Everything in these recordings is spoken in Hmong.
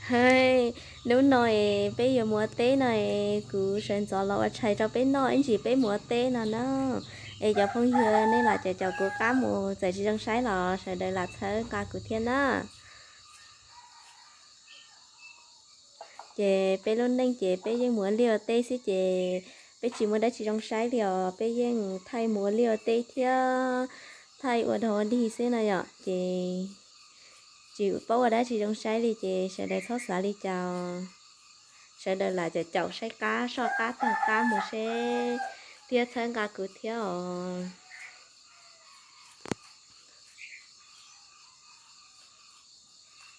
Hais, hnub no es peb yuav mus ua teb no es kuv sawv ntxov los ua tshais rau peb noj ib ntsis peb mus ua teb no na. Es cov phooj ywg nej los caum caum kuv qab mus, txawm tsis zoo saib los sawv daws lam txhawb nqa kuv thiab na. Ces peb lub neej ces peb yeej mus ua liaj ua teb xwb ces peb tsis muaj dab tsi zoo saib li os, peb yeej thaij mus ua liaj ua teb thiab thaij ua dog ua dig xwb no yom, ces tsis paub ua dab tsi zoo saib li ces sawv daws txhob xav li cas. Sawv daws lam caum caum saib qab soj qab taug qab mus seb thiab txhawb nqa kuv thiab os.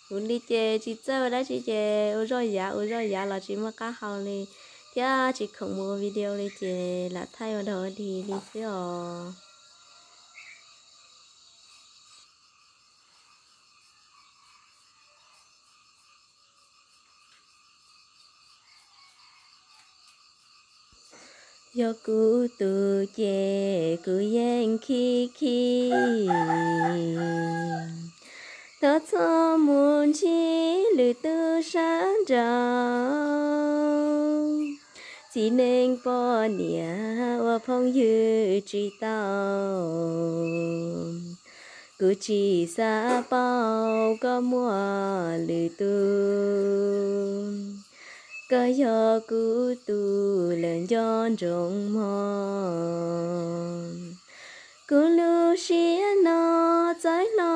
Kuv li ces tsis txawj ua dab tsi ces ua zoj yav ua zoj yav los tsis muaj qab hau li, thiab tsis khoom mus ua video li ces lam thaij ua dog ua dig li xwb os. Yog kuv tus ces kuv yeej khib khib, thov txhob mus ntsib lwm tus sab nraud. Txiv neej poj niam ua phooj ywg tsis tau, kuv tsis xav paub koj muaj lwm tus. Koj yog kuv tus lawm nco ntsoov mog. Kuv lub siab no txawv hlo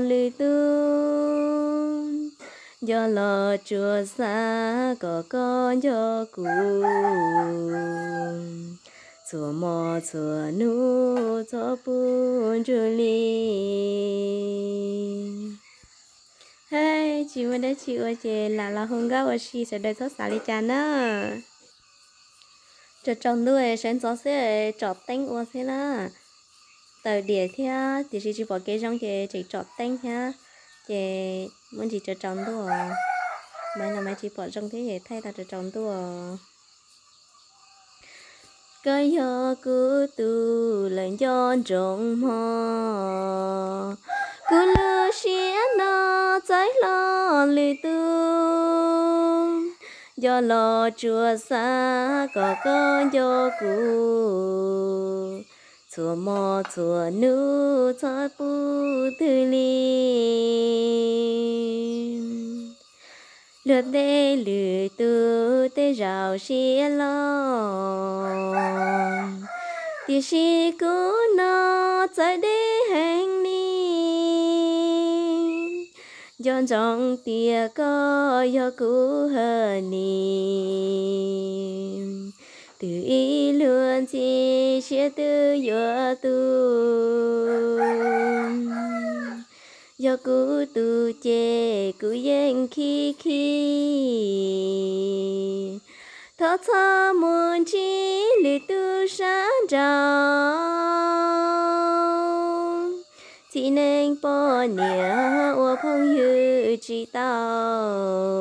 lwm tus, nco los tsuas xav kom koj nco kuv. Txhua hmo txhua hnub txhob pub ntsug li. Hais, tsis muaj dab tsi ua ces lam los hu nkauj ua si, sawv daws txhob xav li cas na. Tsaus tsaus ntuj sawv ntxov xwb tsom teeb ua thiab na. Taws diam thiab tiam sis tsis pom kev zoo ces tseem tsom teeb thiab, ces muaj ntsis tsaus tsaus ntuj, maiv los maiv tsis pom zoo thiab es thaij tau tsaus tsaus ntuj. Koj yog kuv tus lawm nco ntsoov mog. Kuv lub siab no txawv hlo lwm tus, nco los tsuas xav kom koj nco kuv. Txhua hmo txhua hnub txhob pub twg li. Luag tej lwm tus tej zaum siab loj, tiam sis kuv no txawv deb heev li. Nco ntsoov tias koj yog kuv hawm nis, twb ib luag ntxhi siab twb yuav tu. Yog kuv tus ces kuv yeej khib khib, thov txhob mus ntsib lwm tus sab nraud. Txiv neej poj niam ua phooj ywg tsis tau,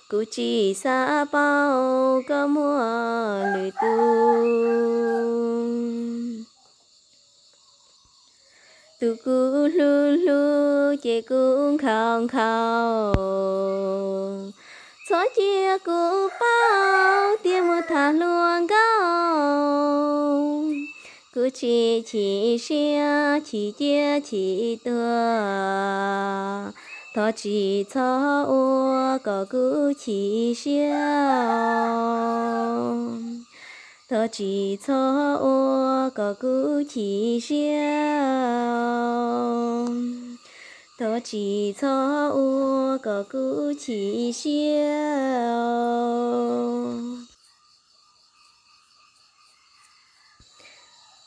kuv tsis xav paub koj muaj lwm tus. Tus kuv hlub hlub ces kuv nkhaus nkhaus, txhob cia kuv paub tias mus tham hluas nkauj. Kuv tsis chim siab chim ciaj chim tuag, thov tsis txhob ua kom kuv chim siab. Thov tsis txhob ua kom kuv chim siab, thov tsis txhob ua kom kuv chim siab.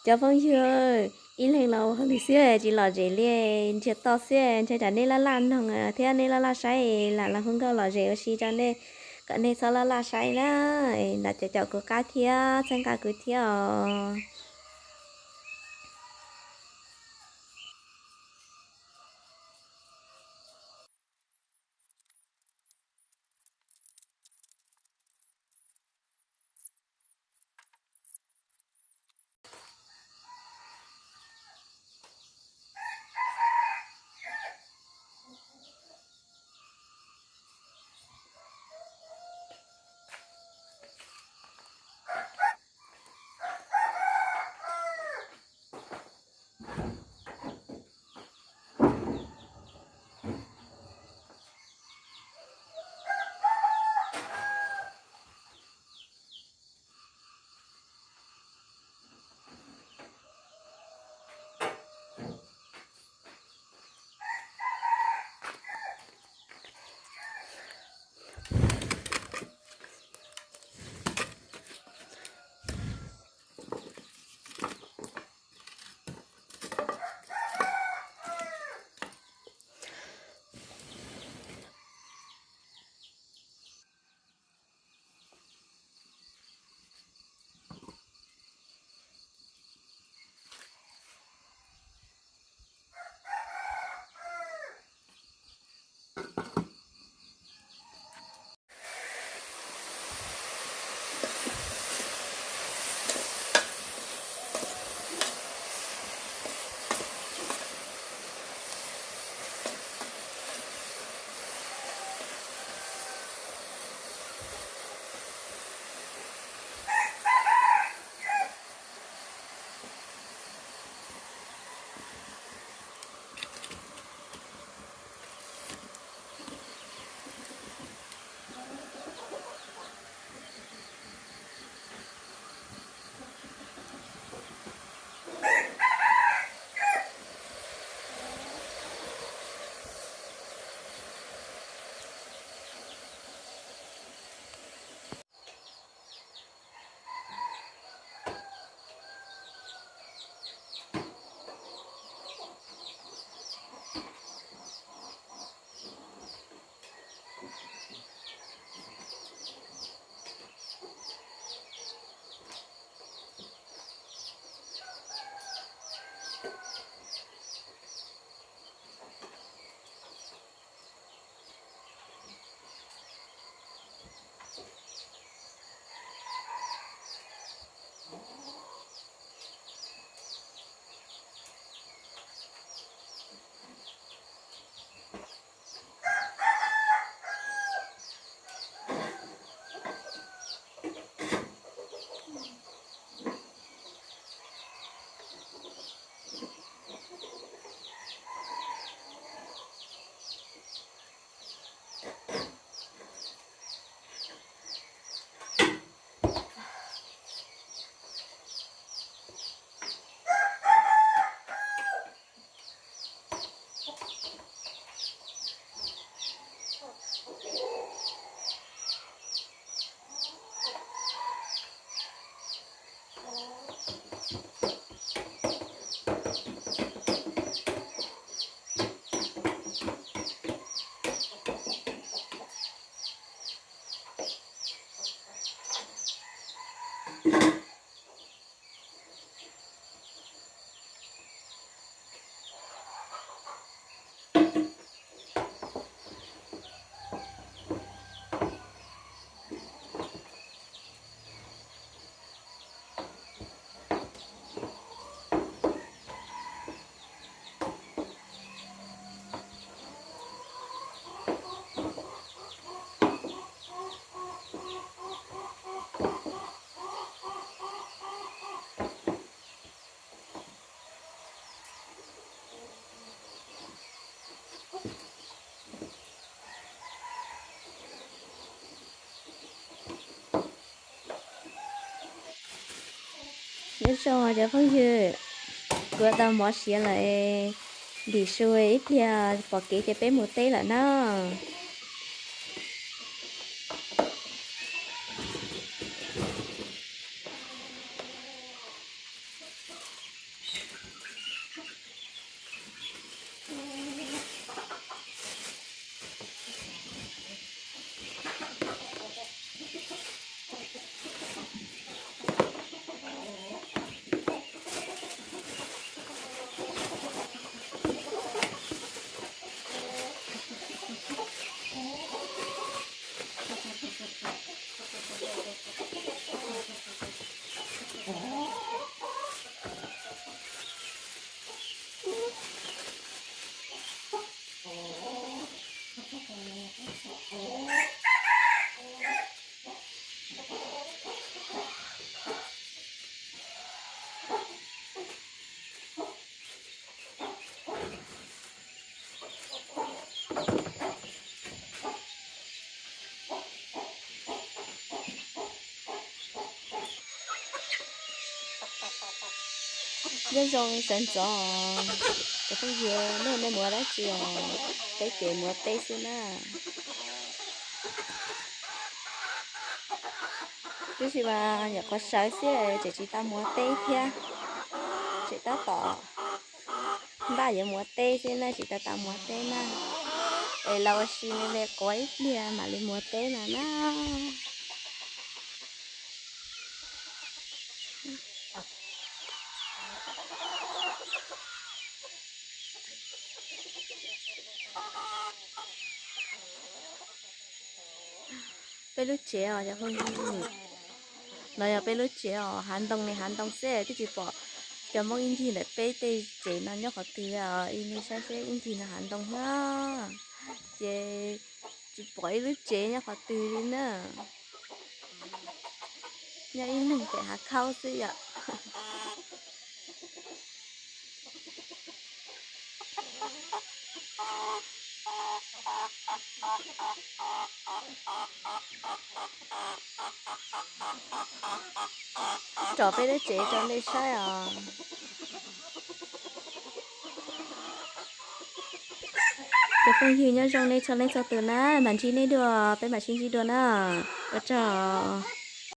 Cov phooj ywg, ib leeg los ua hauj lwm xwb tsis lom zem li, ntsiag to xwb, ntshai tsam nej laj laj noog thiab nej laj laj saib, lam los hu nkauj lom zem ua si rau nej, kom nej txhob laj laj saib na, los caum caum kuv qab thiab txhawb nqa kuv thiab os. Nyob zoo cov phooj ywg, kuv tau mov siav lawm, ntim su ib pliag pom kev ces peb mus teb lawm na. Nyob zoo sawv ntxov, cov phooj ywg, nej, nej mus ua dab tsi os? Peb ces mus ua teb xwb na. Tab sis mas nyuam qhuav sawv xwb tseem tsis tau mus ua teb thiab. Tseem tab tom npaj yuav mus ua teb xwb na, tsis tau tau mus ua teb na. Es los ua si me me quav ib pliag mam li mus ua teb no na. Peb lub tsev os cov phooj ywg, no yog peb lub tsev os, hav ntoo li hav ntoo xwb, twb tsis pom cov Hmoob ib ncig ntawm peb tej tsev no nyob qhov twg os, nej saib seb ib ncig no hav ntoo xwb, ces tsis pom ib lub tsev nyob qhov twg li na. Nyob ib leeg pem hav khaub xwb yom. Tsom peb lub tsev rau nej saib os. Cov phooj ywg nyob zoo nej txhua leej txhua tus na, mam ntsib nej dua, peb mam sib ntsib dua na. Ua tsaug.